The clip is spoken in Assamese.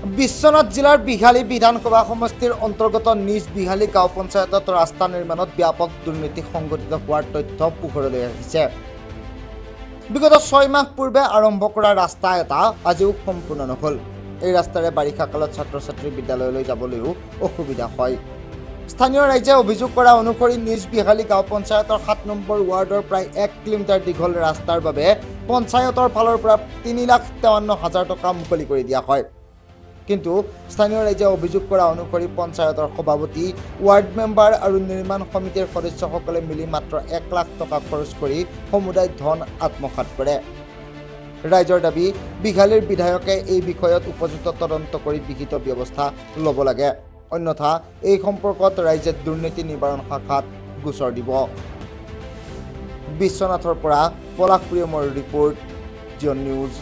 বিশ্বনাথ জিলাৰ বিহালী বিধানসভা সমষ্টিৰ অন্তৰ্গত নিজ বিহালী গাঁও পঞ্চায়তত ৰাস্তা নিৰ্মাণত ব্যাপক দুৰ্নীতি সংঘটিত হোৱাৰ তথ্য পোহৰলৈ আহিছে। বিগত 6 মাহ পূৰ্বে আৰম্ভ কৰা ৰাস্তা এটা আজিও সম্পূৰ্ণ নহ'ল। এই ৰাস্তাৰে বাৰিষা কালত ছাত্ৰ ছাত্ৰী বিদ্যালয়লৈ যাবলৈও অসুবিধা হয়। স্থানীয় ৰাইজে অভিযোগ কৰা অনুসৰি নিজ বিহালী গাঁও পঞ্চায়তৰ 7 নম্বৰ ৱাৰ্ডৰ প্ৰায় 1 কিলোমিটাৰ দীঘল ৰাস্তাৰ বাবে পঞ্চায়তৰ ফালৰ পৰা 3,53,000 টকা মুকলি কৰি দিয়া হয়। কিন্তু স্থানীয় ৰাইজে অভিযোগ কৰা অনুসৰি পঞ্চায়তৰ সভাপতি, ৱাৰ্ড মেম্বাৰ আৰু নিৰ্মাণ সমিতিৰ সদস্যসকলে মিলি মাত্ৰ 1 লাখ টকা খৰচ কৰি সমুদায় ধন আত্মসাৎ কৰে। ৰাইজৰ দাবী, বিহালীৰ বিধায়কে এই বিষয়ত উপযুক্ত তদন্ত কৰি বিহিত ব্যৱস্থা ল'ব লাগে, অন্যথা এই সম্পৰ্কত ৰাইজে দুৰ্নীতি নিবাৰণ শাখাত গোচৰ দিব। বিশ্বনাথৰ পৰা পলাশ প্ৰিয়মৰ ৰিপৰ্ট, জিঅ' নিউজ।